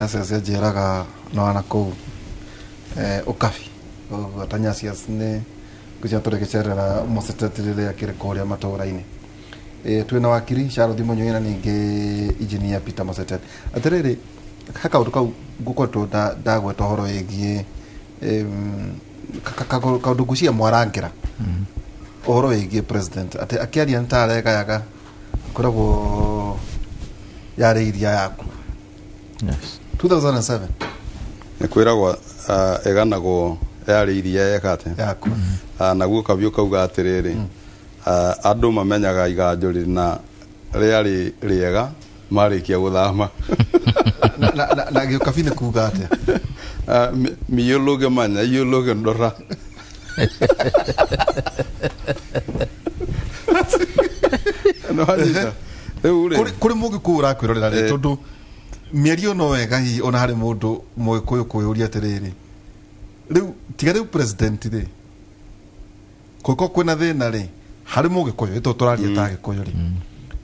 Nyaciaci anjĩraga no na kũu ũkabi ũguo ta Nyaciaci nĩ ngwĩciria tũrĩgĩcerera mũceteti rĩrĩa akĩrĩ kũrĩa matũra-inĩ. Twĩna wakiri Charles Mũnyui na ningĩ engineer Peter Mũsetet. Atĩrĩrĩ, he kaũndũ kau ngũkoretwo ndagweta ũhoro wĩgiĩ kaũndũ ngwĩciria mwarangĩra ũhoro wĩgiĩ president atĩ akĩaria nĩ ta aregayaga kwĩragwo yarĩ iria yaku. Yes. 2007. Nĩ kwĩragwo ĩganagwo yarĩ iria yekate yaku. Naguo kabiũ kauga atĩrĩrĩ, andũ mamenyaga iganjo rĩna rĩarĩ rĩega marĩkia gũthama. Na gĩũkabi nĩ kuga atĩa? Miyũlũge manya iyũlũge ndora. No wanyita rĩu rĩ Kũrĩ mũgĩkũyũ ũrakwĩrorera rĩ, tondũ mĩario no wega hihi ona harĩ mũndũ mũgĩkũyũ kwĩyũria atĩrĩrĩ, rĩu tiga rĩu president rĩ, kũngĩkorwo kwĩna thĩna rĩ, harĩ mũgĩkũyũ ĩtũ tũraria ta gĩkũyũ rĩ,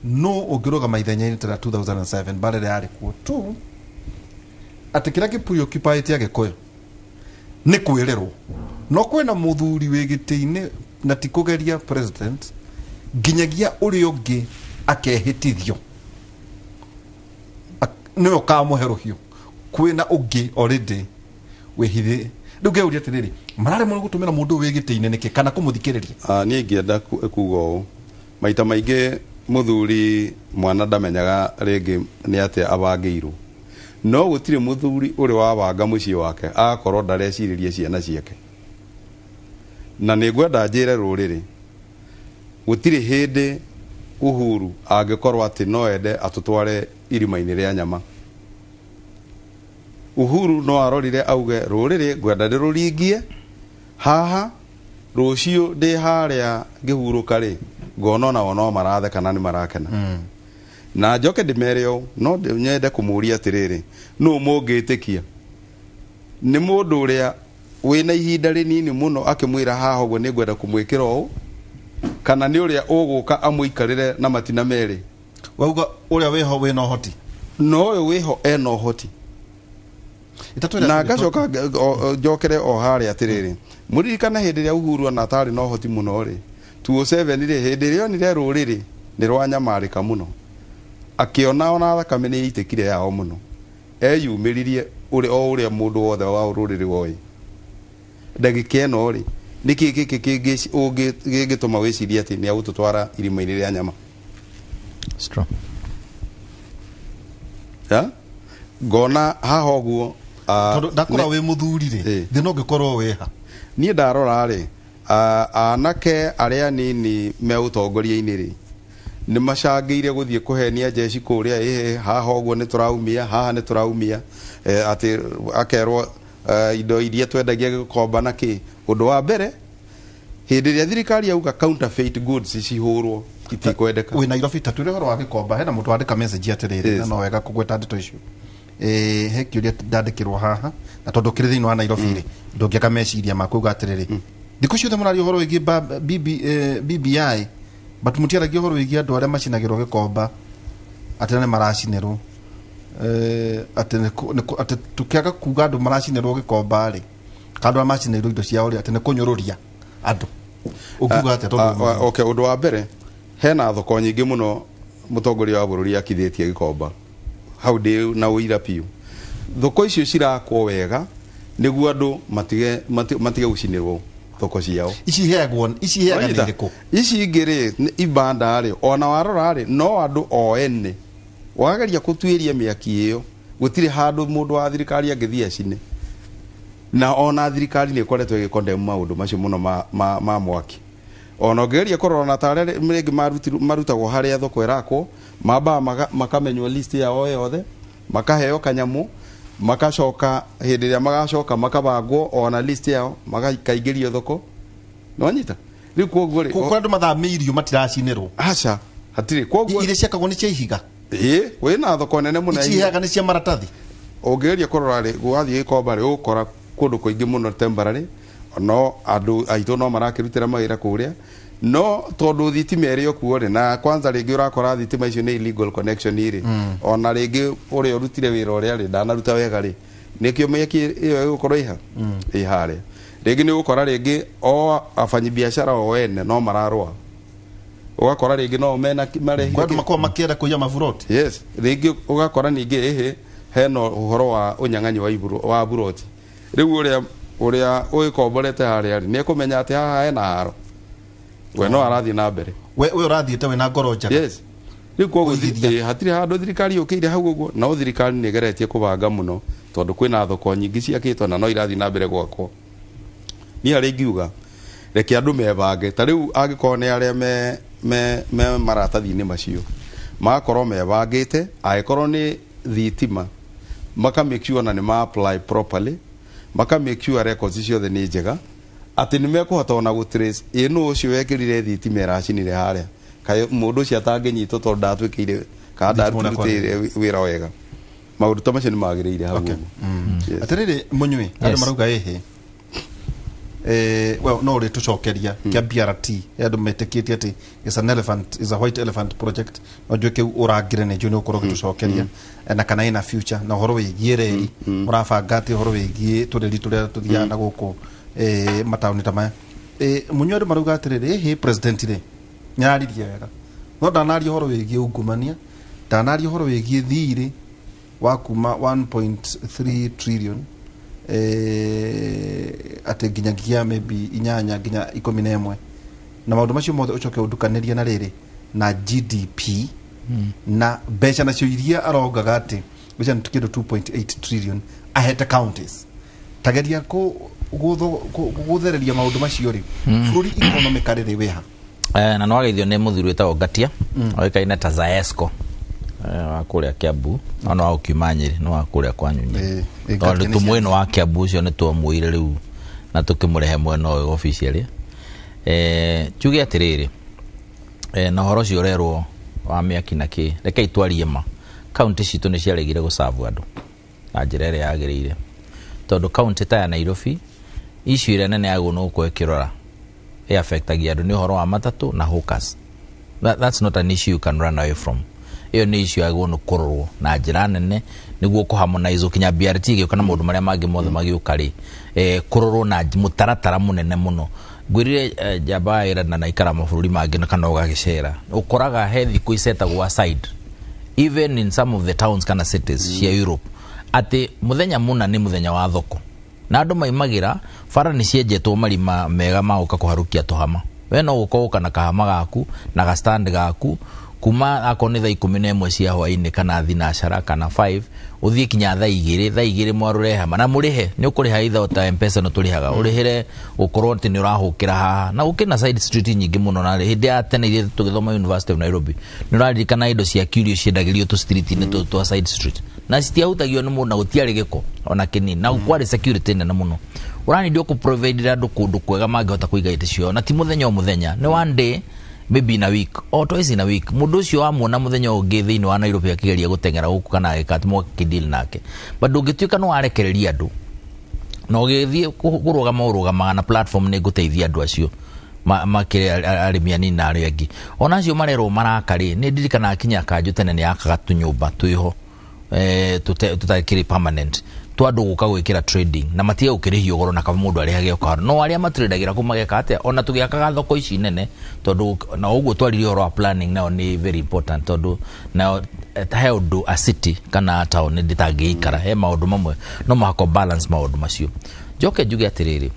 no ũngĩrũgama ithenya-inĩ ta rĩa 2007 mbara ĩrĩa yarĩ kuo tu atĩ kĩrĩa kĩ preoccupy agĩkũyũ nĩ kwĩrĩrwo no kwĩna mũthuri wĩ gĩtĩ-inĩ na ti kũgeria president nginyagia ũrĩa ũngĩ akehĩtithio nĩwe ũkamũhe rũhiũ, kwĩna ũngĩ already wĩhithĩ. Rĩu ngeuria atĩrĩrĩ, mararemwo nĩ gũtũmĩra mũndũ ũyũ wĩ gĩtĩ-inĩ nĩkĩ kana kũmũthikĩrĩria? Niĩ ingĩenda kuga ũũ, maita maingĩ mũthuri mwana ndamenyaga rĩngĩ nĩ atĩa abangĩirwo, no gũtirĩ mũthuri ũrĩ wabanga mũciĩ wake agakorwo ndarecirĩria ciana ciake. Na nĩ ngwenda njĩre rũrĩrĩ, gũtirĩ hĩndĩ Uhuru angĩkorwo atĩ no ende atũtware irima-inĩ rĩa nyama. Uhuru no arorire auge rũrĩrĩ ngwenda ndĩrũringie haha, rũciũ ndĩ harĩa ngĩhurũka rĩ, ngona onao no maratheka na nĩ marakena. Na njoke ndĩmere ũũ, no nyende kũmũria atĩrĩrĩ, nũ mũngĩtĩkia? Nĩ mũndũ ũrĩa wĩna ihinda rĩnini mũno akĩmwĩra haha ũguo nĩ ngwenda kũmwĩkĩra ũũ, kana nĩ ũrĩa ũgũka amũikarĩre na matina merĩ? Wauga ũrĩa wĩho wĩna ũhoti. No ũyũ wĩho ena ũhoti. Na ngacoka njokere o harĩa atĩrĩrĩ, mũririkane hĩndĩ ĩrĩa Uhuru ona atarĩ na ũhoti mũno rĩ, 2007 rĩ, hĩndĩ ĩrĩa onire rũrĩrĩ nĩ rwanyamarĩka mũno, akĩona ona thakame nĩ ĩitĩkire yao mũno, eyumĩririe o ũrĩa mũndũ wothe wa rũrĩrĩ woĩ. Ndagĩka ĩno rĩ, nĩkĩ gĩkĩ kĩngĩtũma wĩcirie atĩ nĩ agũtũtwara irima-inĩ rĩa nyama? Strong. Ya? Ngona haha ũguo, tondũ ndakora wĩ mũthuri rĩ, thĩna ũngĩkorwo wĩha. Niĩ ndarora rĩ, anake arĩa nini me ũtongoria-inĩ rĩ, nĩ macangĩire gũthiĩ kũhenia jeshi kũrĩa, ĩhĩ haha ũguo nĩ tũraumia, haha nĩ tũraumia, atĩ akerwo indo iria twendagia gĩkomba na kĩ. Ũndũ wa mbere, hĩndĩ ĩrĩa thirikari yauga counterfeit goods cihũrwo itikwendeka. Wĩ Nairobi ta twĩre ũhoro wa gĩkomba, hena mũndũ wandĩka message atĩrĩrĩ, na no wega kũgweta ndeto icio. He kĩũria ndandĩkĩrwo haha, na tondũ ũkĩrĩ thĩinĩ wa Nairobi rĩ, ndũngĩaga meciria ma kuuga atĩrĩrĩ, thikũ ciothe mũraria ũhoro wĩgiĩ BBI, but mũtiaragia ũhoro wĩgiĩ andũ arĩa macinagĩrwo gĩkomba atĩ nĩ maracinĩrwo. Atĩ atĩ tũkĩaga kuga andũ maracinĩrwo gĩkomba rĩ, kana andũ arĩa macinĩirwo indo ciao rĩ, atĩ nĩ kũnyũrũria andũ. Ũngiuga atĩa tondũ Okay, ũndũ wa mbere, hena thoko nyingĩ mũno mũtongoria wa bũrũri akithĩtie gĩkomba. Hau ndĩ na ũira biũ. Thoko icio cirakwo wega nĩguo andũ matige gũcinĩrwo thoko ciao. Ici iheagwo, ici iheaga nĩ irĩkũ? Ici ingĩ rĩ, nĩ ibanda rĩ, ona warora rĩ, no andũ o ene. Wageria gũtuĩria mĩaki ĩyo, gũtirĩ handũ mũndũ wa thirikari angĩthiĩ acine. Na ona thirikari nĩ ĩkoretwo ĩgĩkondem maũndũ macio mũno ma mwaki. Ona ũngĩgeria kũrora na ta arĩa rĩngĩ marutagwo harĩa thoko ĩrakwo, mambaga makamenywo list yao yothe, makaheo kanyamũ, makacoka hĩndĩ ĩrĩa magacoka makabangwo ona list yao, makaingĩrio thoko. Nĩwanyita? Rĩu koguo rĩ, Kũrĩa andũ mathamĩirio matiracinĩrwo. Aca, hatirĩ. Koguo iria ciakagwo nĩ cia ihiga. Ĩĩ, wĩna thoko nene mũno ya Ici ihiga. iheaga nĩ cia maratathi. Ũngĩgeria kũrora rĩ, wathiĩ gĩkomba rĩ, ũgũkora kũndũ kũingĩ mũno temporary, no andũ aitũ no marakĩrutĩra mawĩra kũrĩa. No tondu thitima ĩrĩ o kuo rĩ, na kwanza rĩngĩ ũrakora thitima icio nĩ illegal connection rĩ, ona rĩngĩ ũrĩa ũrutire wĩra ũrĩa rĩ ndanaruta wega rĩ, nĩkĩo mĩaki ĩyo ĩgũkorwo ĩha ĩ harĩa. Rĩngĩ nĩ ũgũkora rĩngĩ o afanyibiacara o ene no mararũa, ũgakora rĩngĩ no mena marehire Kwa andũ makoragwo makĩenda kũiya maburoti. Yes, rĩngĩ ũgakora ningĩ ĩhĩ hena ũhoro wa ũnyang'anyi wa wa buroti. Rĩu ũrĩa ũgĩkomborete harĩa rĩ, nĩ ekũmenya atĩ haha hena haro, we no arathiĩ na mbere. We ũrathiĩte wĩna ngoro njega. Yes, rĩu koguo Kũigithia. Hatirĩ handũ thirikari yũkĩire hau ũguo. No thirikari nĩ ĩgeretie kũbanga mũno, tondũ kwĩna thoko nyingĩ ciakĩtwo na no irathiĩ na mbere gwakwo. Niĩ harĩa ingiuga, reke andũ mebange. Ta rĩu angĩkorwo nĩ arĩa me maratathi-inĩ macio, magakorwo mebangĩte, angĩkorwo nĩ thitima maka make sure na nĩ ma apply properly, maka make sure records ciothe nĩ njega, atĩ nĩ mekũhota ona gũ trace ĩ nũ ũcio wekĩrire thitima ĩracinire harĩa, kaĩ mũndũ ũcio atangĩnyitwo tondũ ndatwĩkĩire kana Thitima ũrĩa ndarutĩire wĩra wega. Maũndũ ta macio nĩ magĩrĩire hau Okay. ũguo. Yes. Atĩrĩrĩ mũnyui, andũ marauga ĩhĩ, well, no ũrĩ tũcokeria kĩa BRT, andũ metĩkĩtie atĩ is an elephant, is a white elephant project. No njũĩ kĩu ũrangĩre, nĩ njũĩ nĩ ũkorwo ũgĩtũcokeria. Na kana ĩna future, na ũhoro wĩgiĩ reri, ũrabanga atĩ ũhoro wĩgiĩ tũreri tũrĩa tũthiaga na gũkũ mataũni ta maya. Mũnyui, andũ marauga atĩrĩrĩ, ĩhĩ, president rĩ nĩararirie wega, no ndanaria ũhoro wĩgiĩ ungumania, ndanaria ũhoro wĩgiĩ thirĩ wa kuma 1.3 trillion atĩ nginyagia maybe 8 nginya 11, na maũndũ macio mothe ũcoke ũndukanĩrie na rĩrĩ na GDP na mbeca nacio iria arongaga atĩ mbeca nĩ kĩndũ 2.8 trillion ahete counties. Tageria gũthereria maũndũ macio rĩ, bũrũri economically rĩ wĩha? Na no wageithio nĩ mũthuri wĩtagwo Ngatia, oĩkaine ta Zaesco, wa kũrĩa Kiambu, no no wa Nyĩrĩ, no wa kũrĩa kwanyu Nyĩrĩ. Ngatia tondũ nĩ tũmwĩno wa Kiambu ũcio nĩ twamuoire rĩu na tũkĩmũrehe mwena ũyũ officially. Njuge atĩrĩrĩ, na ũhoro ũcio ũrerwo wa mĩaki na kĩ, rekei twarie ma, kaunti citũ nĩ ciaregire gũcabu andũ na njĩra ĩrĩa yagĩrĩire, tondũ kaunti ta ya Nairobi, issue ĩrĩa nene yagĩrĩirwo nĩ gũkorwo ĩkĩrora ĩaffectagia andũ nĩ ũhoro wa matatũ na hawkers. That's not an issue you can run away from. Ĩyo nĩ issue yagĩrĩirwo nĩ kũrorwo na njĩra nene nĩguo kũharmonize kinya BRT ĩgĩũka na maũndũ marĩa mangĩ mothe magĩũka rĩ, kũrorwo na mũtaratara mũnene mũno. Ngwĩrire, njamba ĩra na naikara mabũrũri mangĩ na kana ũgagĩcera, ũkoraga he thikũ icetagwo aside even in some of the towns kana cities cia Europe, atĩ mũthenya mũna nĩ mũthenya wa thoko na andũ maimagĩra bara nĩ cienjetwo marima mega ma gũka kũharũkia tũhama. We no gũka ũka na kahama gaku na gastand gaku kuma akorwo nĩ thaa 11 cia hwainĩ kana thinacara kana 5, ũthiĩ kinya thaa 2, thaa 2 mwarũre hama na mũrĩhe. Nĩ ũkũrĩha either ta Mpesa, no tũrĩhaga, ũrĩhĩre gũkorwo atĩ nĩ ũrahũkĩra haha na gũkĩrĩ na side street nyingĩ mũno. Na hĩndĩ ya tene iria tũgĩthoma University of Nairobi, nĩ ũraririkana indo cia curio ciendagĩrio tũ street-inĩ tũ twa side street, na citiahutagio nĩ mũndũ na gũtiarĩ gĩko ona kĩnini, na kwarĩ security nene mũno. Ũranindi ũkũ provide andũ kũndũ kwega mangĩhota kũiga itĩ ciao, na ti mũthenya o mũthenya, nĩ one day maybe in a week or twice in a week. Mũndũ ũcio wamuona mũthenya ũngĩ thĩinĩ wa Nairobi akĩgeria gũteng'era gũkũ kana agĩka atĩ mũgakĩdeal nake, but ndũngĩtuĩka nĩ warekereria andũ na ũgĩthiĩ kũrũgama, ũrũgamaga na platform nĩ ngũteithia andũ acio makĩrĩ arĩmi anini na arĩa angĩ ona acio marerwo maraka rĩ. Nĩ ndirikanaga kinya kanjũ tene nĩ yakaga tũnyũmba twĩho, tũtakĩrĩ permanent, twa andũ gũka gwĩkĩra trading na matige gũkĩrĩhio goro, na kaba mũndũ arĩhage o kahora. No arĩa matrendagĩra kũ mageka atĩa? Ona tũgĩakaga thoko ici nene, tondũ na ũguo twaririe ũhoro wa planning, nayo nĩ very important, tondũ nayo he ũndũ a city kana town ndĩtangĩikara, he maũndũ mamwe no mũhaka balance maũndũ macio. Njoke njuge atĩrĩrĩ,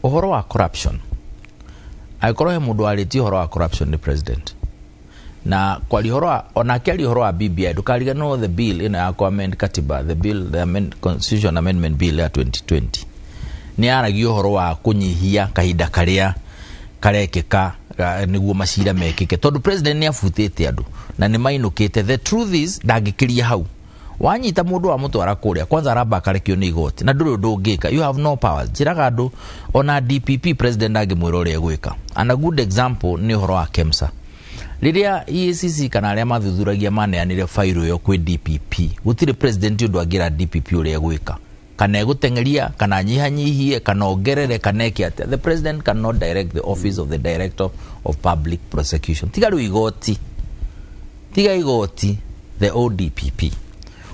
ũhoro wa corruption, angĩkorwo he mũndũ warĩtie ũhoro wa corruption nĩ president, na kwaria ũhoro wa ona akĩaria ũhoro wa BBI, ndũkariganĩrwo the bill ĩno ya ku amend katiba, the bill, the constitution amendment bill ya 2020, nĩ yaragia ũhoro wa kũnyihia kahinda karĩa karekĩka nĩguo macira mekĩke, tondũ president nĩ abutĩte andũ na nĩ mainũkĩte. The truth is ndangĩkĩria hau. Wanyita mũndũ wamũtwara kũrĩa kwanza aramba akarekio nĩ igoti, na ndũrĩ ũndũ ũngĩka, you have no powers. Njĩraga andũ ona DPP, president angĩmwĩra ũrĩa egwĩka. And a good example nĩ ũhoro wa KEMSA, rĩrĩa EACC kana arĩa mathuthuragia maneanire fairo ĩyo kwĩ DPP, gũtirĩ president ũndũ angĩra DPP ũrĩa egwĩka. Kana egũteng'eria, kana anyihanyihie, kana ongerere, kana eke atĩa. The president cannot direct the office of the Director of Public Prosecution. Tiga rĩu igoti, tiga igoti, the ODPP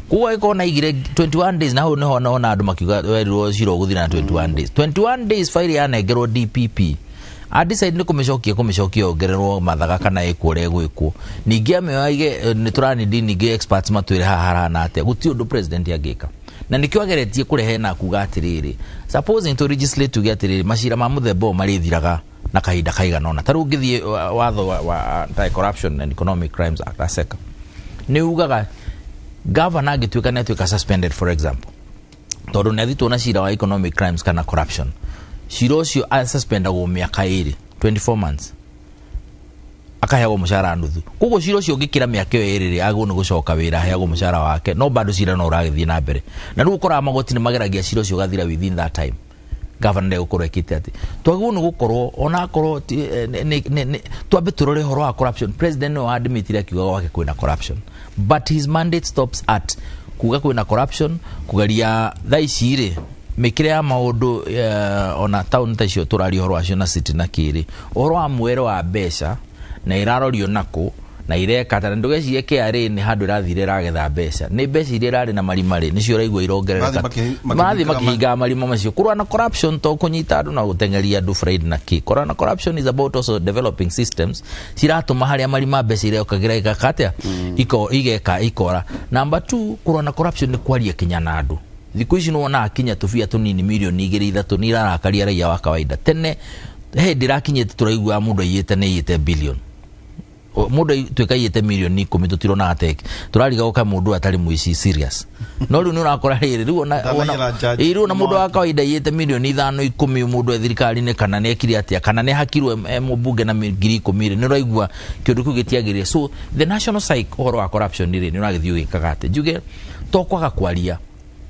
koguo agĩkorwo na igire 21 days, na hau niho naona andũ makiuga werirwo cira ũgũthira na 21 days. 21 days file yanengerwo DPP, a decide nĩ kũmĩcokia, kũmĩcokia ongererwo mathaga kana ĩkwo ũrĩa ĩgwĩkwo. Ningĩ amĩoya aige nĩ tũranindi ningĩ experts matwĩre haha harahana atĩa. Gũtirĩ ũndũ president angĩka, na nĩkĩo ageretie kũrehe na kuga atĩrĩrĩ, supposing to legislate, tuge atĩrĩrĩ, macira ma mũthemba ũyũ marĩthiraga na kahinda kaigana ũna. Ta rĩu ũngĩthiĩ watho wa Anti-Corruption and Economic Crimes Act, ASECA, nĩ ugaga governor angĩtuĩka nĩ atuĩka suspended, for example, tondũ nĩ athitwo na cira wa economic crimes kana corruption, cira ũcio asuspendagwo mĩaka 2, 24 months, akaheagwo mũcara nuthu. Koguo cira ũcio ũngĩkĩra mĩaka ĩyo 2 rĩ, agwo nĩ gũcoka wĩra, aheagwo mũcara wake, no bado cira no ũragĩthiĩ na mbere. Na rĩu ũkoraga magoti nĩ mageragia cira ũcio ũgathira within that time. Governor ndegũkorwo ekĩte atĩ twagĩrĩirwo nĩ gũkorwo onakorwo twambe tũrore ũhoro wa corruption. President nĩwe admitire akiuga gwake kwĩna corruption, but his mandate stops at kuga kwĩna corruption. Kũgeria thaa ici rĩ, mĩkĩre ya maũndũ, ona town ta icio tũraria ũhoro wacio na city na kĩrĩ ũhoro wa mwere wa mbeca na irarorio nakũ na ireka ta ndũgecirie KRA nĩ handũ ĩrathire ĩragetha mbeca. Nĩ mbeca iria ĩrarĩ na marima rĩ, nĩcio ũraigua irongerereka. Mathiĩ mathiĩ makĩhingaga makĩhingaga marima macio. Kũrũa na corruption to kũnyita andũ na gũteng'eria andũ fraud na kĩ. Kũrũa na corruption is about also developing systems ciratũma harĩa marima mbeca irekagĩra igaka atĩa, igeka ikora. Number two, kũrũa na corruption nĩ kwaria kinya na andũ. Thikũ ici nĩwonaga kinya tũbia tũnini, mirioni 2, 3, nĩ irarakaria raia wa kawaida. Tene he hĩndĩ ĩrakinyĩte tũraiguaga mũndũ aiyĩte nĩ aiyĩte billion. Mũndũ tuĩka aiyĩte mirioni 10, tũtironaga teke tũrariga gũka mũndũ atarĩ mũici serious. No rĩu nĩ ũrakora rĩrĩ rĩu ona Ndanaiyĩra judge. Ĩ, rĩu ona mũndũ wa kawaida aiyĩte mirioni 5, 10, mũndũ e thirikari-inĩ, kana nĩ ekire atĩa, kana nĩ hakirwo e mũmbunge na 10,000 rĩ, nĩ ũraigua kĩũndũ kĩu gĩtiagĩrĩire. So the national psyche ũhoro wa corruption rĩ, nĩ ũragĩthiĩ ũgĩkaga atĩ njuge to kwaga kwaria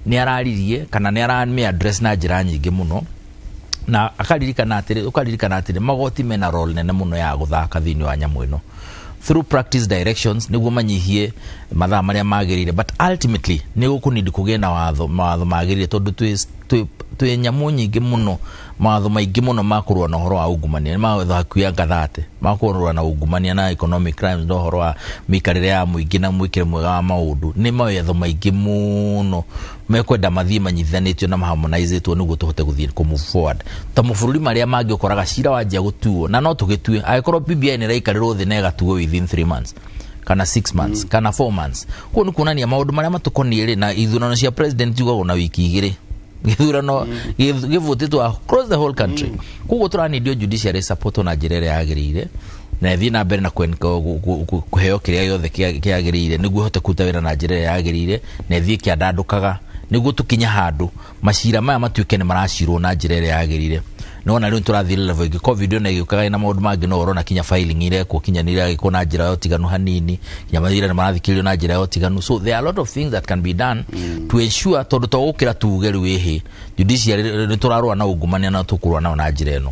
nĩ araririe kana nĩ aramĩ address na njĩra nyingĩ mũno, na akaririkana atĩrĩ, ũkaririkana atĩrĩ, magoti mena role nene mũno ya gũthaka thĩinĩ wa nyamũ ĩno through practice directions nĩguo manyihie mathaa marĩa magĩrĩire. But ultimately nĩ gũkũnindi kũgĩe na watho, mawatho magĩrĩire, tondũ twĩ nyamũ nyingĩ mũno, mawatho maingĩ mũno ma kũrũa na ũhoro wa ungumania nĩ mawatho hakuhĩ anga 30 ma kũrũa na ungumania na economic crimes na ũhoro wa mĩikarĩre ya mũingĩ na mwĩkĩre mwega wa maũndũ. Nĩ mawatho maingĩ mũno mekwenda mathiĩ manyitithanĩtio na maharmonizĩtwo nĩguo tũhote gũthiĩ kũ move forward ta mabũrũri marĩa mangĩ. Ũkoraga cira wanjia gũtuo na no tũgĩtue angĩkorwo BBI nĩ ĩraikarĩrwo thĩ na ĩgatuo within 3 months kana 6 months kana 4 months. Koguo nĩ kuonania maũndũ marĩa matũkoniĩ rĩ, na ithurano cia president yugagwo na wiki 2, gĩthurano gĩvũtĩtwo across the whole country. Koguo tũranindio judiciary support na njĩra ĩrĩa yagĩrĩire na ĩthiĩ na mbere na kũheo kĩrĩa gĩothe kĩagĩrĩire nĩguo ĩhote kũruta wĩra na njĩra ĩrĩa yagĩrĩire, na ĩthiĩ ĩkĩandandũkaga nĩguo tũkinye handũ macira maya matuĩke nĩ maracirwo na njĩra ĩrĩa yagĩrĩire. Nona rĩu tũrathiĩ level ĩngĩ, COVID ona ĩgĩũkaga na maũndũ mangĩ, no ũrona kinya filing irekwo kinya nĩ iragĩkwo na njĩra ya ũtiganu hanini, kinya mathira nĩ marathikĩrĩrio na njĩra ya ũtiganu. So there are a lot of things that can be done to ensure, tondũ to gũkĩra tuge rĩu ĩhĩ judiciary nĩ tũrarũa na ungumania na tũkũrũa nao na njĩra ĩno.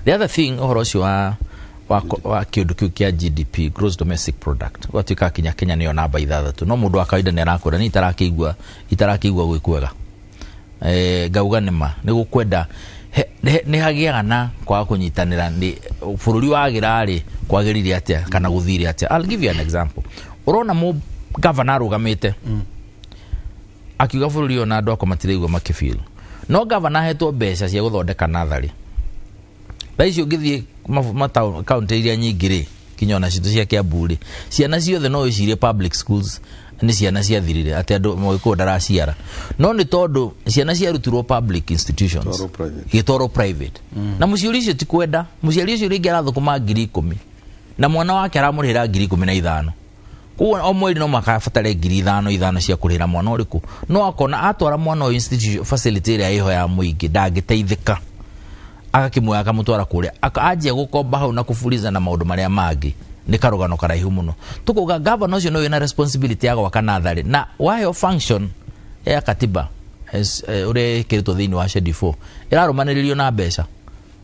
The other thing, ũhoro ũcio wa kĩũndũ kĩu kĩa GDP, gross domestic product, gwatuĩka kinya Kenya nĩyo namba 6, no mũndũ wa kawaida nĩ arakwĩra nĩ itarakĩigua gwĩ kwega. Ngauga nĩma nĩ gũkwenda nĩ hagĩaga na kwaga kũnyitanĩra. Nĩ bũrũri wagĩra rĩ, kwagĩrire atĩa kana gũthire atĩa? I'll give you an example. Ũrona mũ governor arũgamĩte akiuga bũrũri ũyũ na andũ akwa matiraigua makĩfeel, no governor ahetwo mbeca cia gũthondeka natharĩ. Thaa ici ũngĩthiĩ kaunti iria nyingĩ rĩ, kinya ona citũ cia Kiambu rĩ, ciana ciothe no wĩcirie public schools nĩ ciana ciathirire, atĩ andũ Mũgĩkũyũ ndaraciara, no nĩ tondũ ciana ciarutirwo public institutions Twarwo private. Gĩtwarwo private. Na mũciari ũcio ti kwenda, mũciari ũcio rĩngĩ arathũkũma 10,000 na mwana wake aramũrĩhĩra 15,000. Koguo o mweri no makabatare 5,000 5 cia kũrĩhĩra mwana ũrĩkũ, no akona atwara mwana ũyũ institution facility ĩrĩa ĩho ya mũingĩ ndangĩteithĩka, agakĩmuoya akamũtwara kũrĩa. Anjia gũkomba hau na kũburiza na maũndũ marĩa mangĩ. Nĩ karũgano karaihu mũno. Tũkauga gavana ũcio nĩwe wĩna responsibility ya gwaka natharĩ na waheo function ya katiba ũrĩa ĩkĩrĩtwo thĩinĩ wa Schedule 4 ĩrarũmanĩrĩrio na mbeca.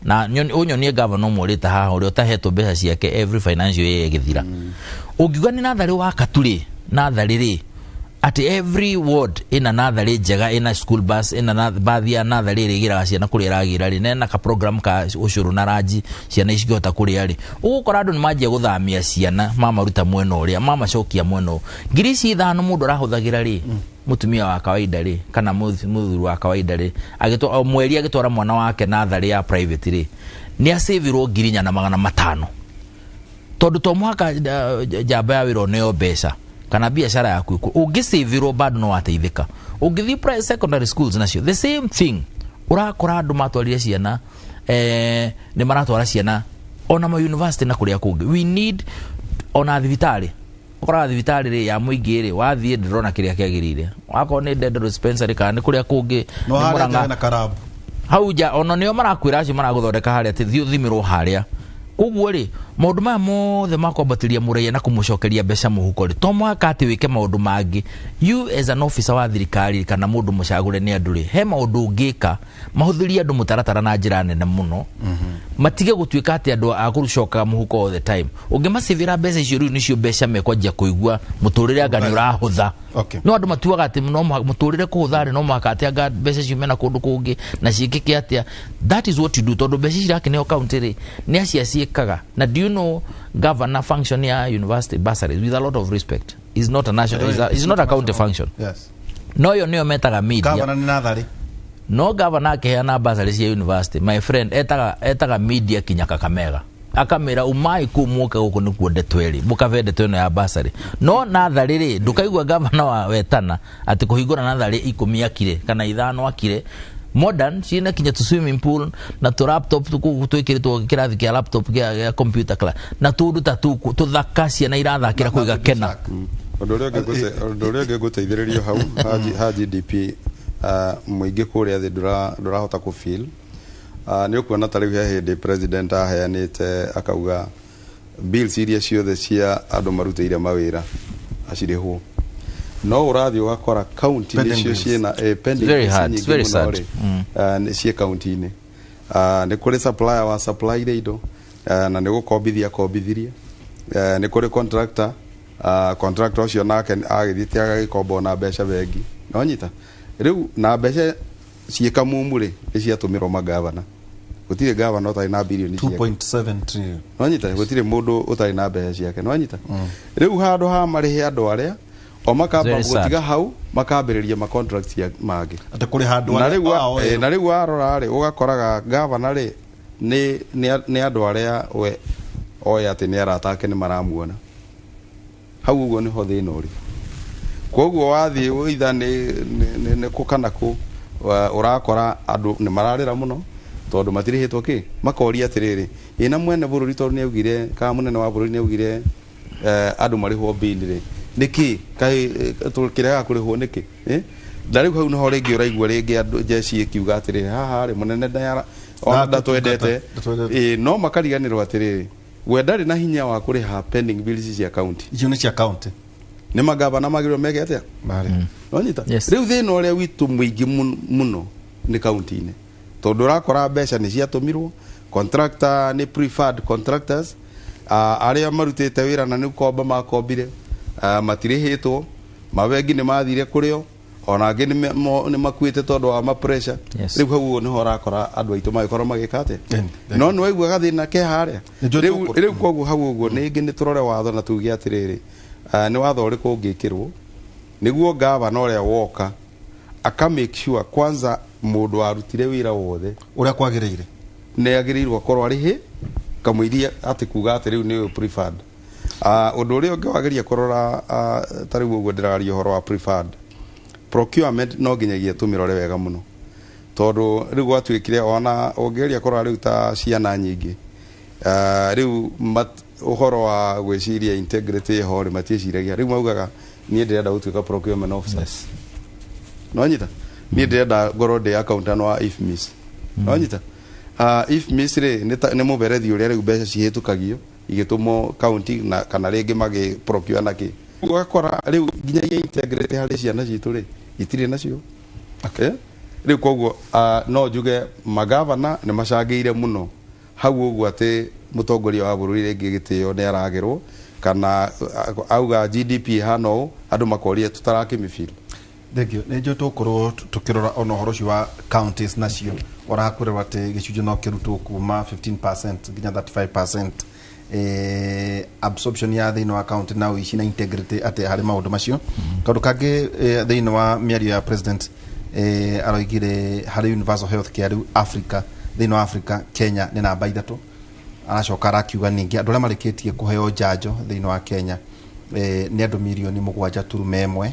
Na ũnyonie gavana ũmwe ũrĩta haha ũrĩa ũtahetwo mbeca ciake every financial year ĩgĩthira. Ũngiuga nĩ natharĩ waka tu rĩ, natharĩ rĩ. Atĩ every ward ĩna natharĩ njega, ĩna school bus, ĩna bathi ya natharĩ ĩrĩa ĩgĩraga ciana kũrĩa ĩragĩra rĩ, na ĩna ka program ka ũcũrũ na ranji ciana icingĩhota kũrĩa rĩ, ũgũkora andũ nĩ manjia gũthamia ciana, mamaruta mwena ũrĩa mamacokia mwena ũyũ. Ngiri ici 5 mũndũ arahũthagĩra rĩ, mũtumia wa kawaida rĩ, kana mũthuri wa kawaida rĩ, o mweri agĩtwara mwana wake natharĩ ya private rĩ, nĩ acavirwo 4,500. Tondũ to mũhaka njamba ya wĩra ũneo mbeca kana biacara yaku ĩkũre, ũngĩcavirwo bado no wateithĩka. Ũngĩthiĩ secondary schools nacio the same thing, ũrakora andũ matwarire ciana, nĩ maratwara ciana ona ma university na kũrĩa kũngĩ. We need ona thibitarĩ, ũkoraga thibitarĩ rĩ ya mũingĩ rĩ, wathiĩ ndĩrona kĩrĩa kĩagĩrĩire, wakorwo nĩ dental dispensary kana nĩ kũrĩa kũngĩ, no nĩ harĩa Murang'a. nja na karabu Hau nja ona nĩo marakwĩra acio maragũthondeka harĩa atĩ thiĩ ũthimĩrwo harĩa. Koguo rĩ, maũndũ maya mothe ma kwambatĩria mũraiya na kũmũcokeria mbeca mũhuko rĩ, to mũhaka atĩ wĩke maũndũ mangĩ. You as an officer wa thirikari kana mũndũ mũcagũre nĩ andũ rĩ, he maũndũ ũngĩka mahũthĩrie andũ mũtaratara na njĩra nene mũno, matige gũtuĩka atĩ andũ a gũcokaga mũhuko all the time. Ũngĩmacĩvĩra mbeca icio rĩu nĩcio mbeca mekwanjia kũigua mũtũrĩre anga nĩ ũrahũtha. Okay. No andũ matuaga atĩ no mũtũrĩre kũhũtha rĩ, no mũhaka atĩ anga mbeca ciume na kũndũ kũngĩ na ciĩkĩke atĩa. That is what you do, tondũ mbeca ici irakĩneo county rĩ, nĩ acia ciĩkaga. Na do you know governor function ya university bursaries, with a lot of respect, is not a national, is not a county function. Yes. No yo nĩyo metaga media. Governor nĩ natharĩ. No governor akĩheana bursary cia university, my friend, etaga media kinya Kakamega, akamĩra umai kũu mũke gũkũ nĩkuo ndeto ĩrĩ, mũkabe ndeto ĩno ya bursary. No natharĩ rĩ, ndũkaigua governor wa Wetana atĩ kũhingũra natharĩ 10 akire kana 5 akire modern ciĩna kinya tu swimming pool na tu laptop kũu twĩkĩrĩtwo kĩrathi kĩa laptop kĩa computer class na tũndũ ta tũu tũthaka ciana irathakĩra kũu igakena. Ũndũ ũrĩa ũngĩ ngũteithĩrĩrio hau ha GDP, mũingĩ kũrĩa thĩ ndũrahota kũ feel. Nĩ ũkuona ta rĩu he hĩndĩ president aheanĩte akauga bills iria ciothe cia andũ marutĩire mawĩra acirĩhwo, no ũrathiĩ ũgakora county Pending nĩcio bills. ciĩna pending Very bills hard, nyingĩ very mũno sad. rĩ. Nĩ ciĩ county-inĩ. Nĩ kũrĩ supplier wa supply indo, na nĩ gũkombithia kombithirie. Nĩ kũrĩ contractor, contractor ũcio nake agĩthiĩte agagĩkomba ona mbeca bengi, nonyita rĩu na mbeca ciĩ kamumu rĩ, nĩ ciatũmĩrwo magavana. Gũtirĩ gavana ũtarĩ na bilioni ciake. 2.7 trillion. Nonyita gũtirĩ mũndũ ũtarĩ na mbeca ciake, nonyita rĩu handũ ha marĩhe andũ arĩa o makamba Very sad. gũtiga hau makambĩrĩria ma contracts ya mangĩ. Atĩ kũrĩ handũ Na arĩa rĩu ao na rĩu warora rĩ, ũgakoraga gavana rĩ nĩ andũ arĩa we oĩ atĩ nĩ arata ake nĩ maramuona hau, ũguo nĩho thĩna ũrĩ. Koguo wathiĩ either nĩ kũ kana kũ, ũrakora andũ nĩ mararĩra mũno tondũ matirĩhĩtwo kĩ, makoria atĩrĩrĩ, ĩna mwene bũrũri tondũ nĩaugire kana mũnene wa bũrũri nĩaugire andũ marĩhwo bili rĩ, nĩkĩ kaĩ tũkĩregaga kũrĩhwo nĩkĩ? Na rĩu hau nĩho rĩngĩ ũraigua rĩngĩ andũ jeshi ĩkiuga atĩrĩrĩ, haha rĩ mũnene ndayara ona ndatwendete. Ndatwendete. No makariganĩrwo atĩrĩrĩ, we ndarĩ na hinya wa kũrĩha pending bills cia county. Icio nĩ cia county. Nĩ magavana magĩrĩirwo meke atĩa? Marĩ. Nonyita Yes. rĩu thĩna ũrĩa witũ mũingĩ mũno nĩ county-inĩ, tondũ ũrakora mbeca nĩ ciatũmirwo, contractor nĩ preferred contractors, arĩa marutĩte wĩra na nĩ komba makombire, matirĩhĩtwo, mabengi nĩ mathire kũrĩo, ona angĩ nĩ makuĩte tondũ wa ma pressure. Yes. Rĩu hau ũguo nĩho ũrakora andũ aitũ magĩkorwo magĩka atĩa? Ĩni. No nĩ waigua gathĩna ke harĩa. Nĩ njũĩ Rĩu tũkũ- rĩu koguo hau ũguo nĩngĩ nĩ tũrore watho na tuge atĩrĩrĩ, nĩ watho ũrĩkũ ũngĩkĩrwo nĩguo gavana ũrĩa woka aka make sure kwanza mũndũ warutire wĩra wothe Ũrĩa kwagĩrĩire nĩ agĩrĩirwo akorwo arĩhĩ kamũiria atĩ kuga atĩ rĩu nĩ preferred. Ũndũ ũrĩa ũngĩ wageria kũrora, ta rĩu ũguo ndĩraria ũhoro wa preferred procurement, no nginyagia tũmĩrore wega mũno, tondũ rĩu gwatuĩkire ona ũngĩgeria kũrora rĩu ta ciana nyingĩ, rĩu ũhoro wa gwĩciria integrity ho rĩ, matiĩciragia. Rĩu maugaga niĩ ndĩrenda gũtuĩka procurement officer. Yes. Nonyita niĩ ndĩrenda ngorwo ndĩ accountant wa IFMIS. Nonyita IFMIS rĩ nĩ mũberethi ũrĩa rĩu mbeca cihĩtũkagio igĩtũmwo county na kana rĩngĩ magĩ procure na kĩ, ũgakora rĩu nginyagia integrity harĩ ciana citũ rĩ itirĩ nacio. Okay. Rĩu koguo no njuge magavana nĩ macangĩire mũno hau ũguo atĩ mũtongoria wa bũrũri rĩngĩ gĩtĩo nĩ aragĩrwo Kana auga GDP hano andu makoria tutarakimifeel. Thank you. Nä njå tå korwo tå kä rora ona å horo å cio wa counties nacio orakwärwo atä gä cunjä no kä rutwo kuma 15% nginya 35% absorption ya thä inä wa county na ũici na integrity atä harä maå ndå macio. Kaũndũ kangä thä inä wa mĩario ya president aroigire harĩ universal health care rĩu Africa, thĩinĩ wa Africa Kenya nĩ namba 3. Aracoka arakiuga ningĩ andũ arĩa marĩkĩtie kũheo njanjo thĩinĩ wa Kenya nĩ andũ mirioni 7.1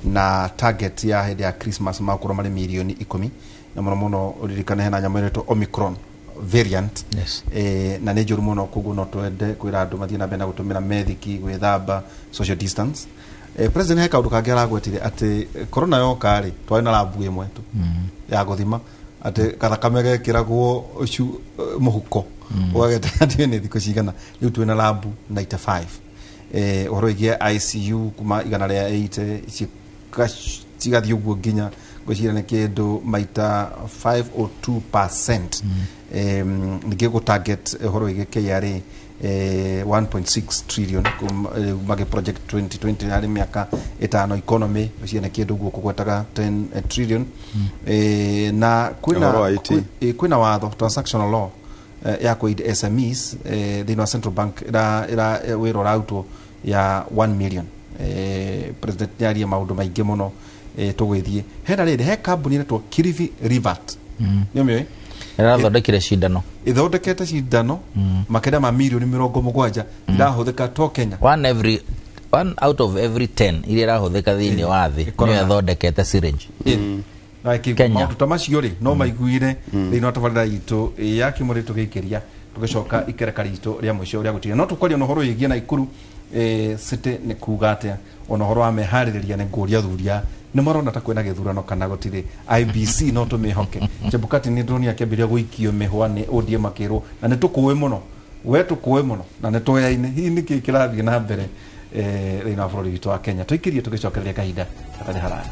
na target ya hĩndĩ ya Christmas makorwo marĩ mirioni 10, na mũno mũno ũririkane hena nyamũ ĩretwo Omicron variant. Yes. Na nĩ njũru mũno, koguo no twende kwĩra andũ mathiĩ na mbere na gũtũmĩra methiki, gwĩthamba, social distance. President he kaũndũ kangĩ aragwetire atĩ corona yoka rĩ twarĩ na rabu ĩmwe tu ya gũthima atĩ gathakame gekĩragwo mũhuko ũgageta atĩ nĩ thikũ cigana. Rĩu twĩna rabu 95, ũhoro wĩgiĩ ICU kuma 180 cigathiĩ ũguo nginya ngwĩciria nĩ kĩndũ maita 502%. Ningĩ gũ target ũhoro wĩgiĩ KRA 1.6 trillion magi project 2020 harĩ mĩaka 5 economy ngwĩciria nĩ kĩndũ ũguo kũgwetaga 10 trillion. Na kwĩna watho transactional law ya kũ SMEs thĩinĩ wa Central Bank ira wĩra ũrarutwo ya 1 million. President nĩarie maũndũ maingĩ mũno tũgwĩthiĩ hena rĩrĩ he kambuni ĩretwo Kilifi Rivat nĩ ũmĩũĩ ĩrathondekire cindano, ĩthondekete cindano makĩria ma mirioni 70 irahũthĩka to Kenya. One out of every 10 iria irahũthĩka thĩinĩ wa thĩ nĩyo ĩthondekete syringe. Maũndũ ta macio rĩ no maiguire thĩinĩ wa tabarĩra itũ ya Kĩmũrĩ tũgĩikĩria tũgĩcoka ikereka ritũ rĩa mũico rĩa gũtiga no tũkwaria na ũhoro wĩgiĩ Naikuru City nĩ kuga atĩa ona ũhoro wa meharĩrĩria nĩ ngũria thuria nĩ marona ta kwĩna gĩthurano kana gũtirĩ. IBC no tũmĩhoke. Chebukati nĩ ndĩronia akĩambĩrĩria gũikio mĩhwa nĩ ODM akĩrwo na nĩ tũkũĩ mũno we tũkũĩ mũno na nĩ tũyaine. Hihi nĩkĩ kĩrathiĩ na mbere thĩinĩ wa bũrũri witũ wa Kenya? Tũikĩrie tũgĩcokereria kahinda gatarĩ haraya.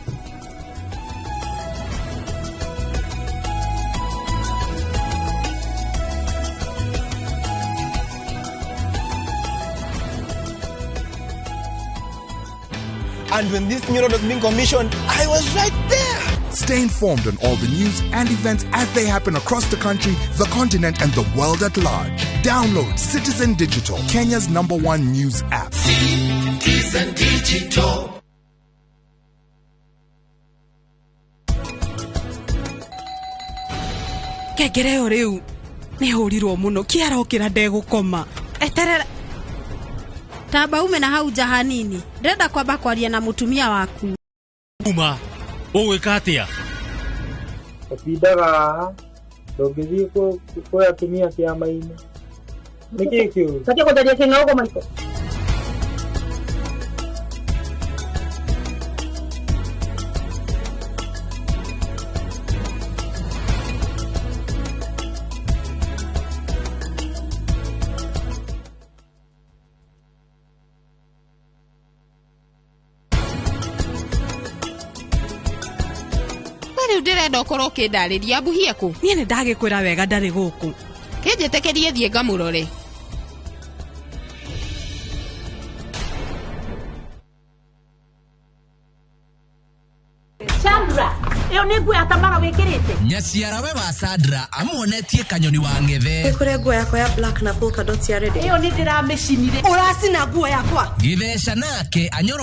And when this new road was being commissioned, I was right there. Stay informed on all the news and events as they happen across the country, the continent, and the world at large. Download Citizen Digital, Kenya's #1 news app. Citizen Digital. Kengere riu nĩ hũrirwo mũno kĩarokĩra ndegũkoma eterera tamba ume na hau nja hanini ndĩrenda kwamba kwaria na mũtumia waku. Uma ũgwĩka atĩa? Ũtindaga haha ndũngĩthiĩ kwĩ atumia kĩama-inĩ nĩkĩĩ kĩũru? Batiĩ gũtharia kĩng'aũgo maitũ. Ndĩrenda ũkorwo ũkĩndarĩria mbuhie kũ? Niĩ nĩ ndagĩkwĩra wega ndarĩ gũkũ. Kĩnjĩtĩkĩrie thiĩ ngamũrore. Chandra, ĩyo nĩ nguo ya Tamara wĩkĩrĩte? Nyaciarawe wa Sandra amuonetie kanyoni wa ng'ethe. Nĩ nguo yakwa ya black na polka dots ya red. Ĩyo nĩ ndĩramĩcinire. Ũracina nguo yakwa. Gĩtheca nake anyoro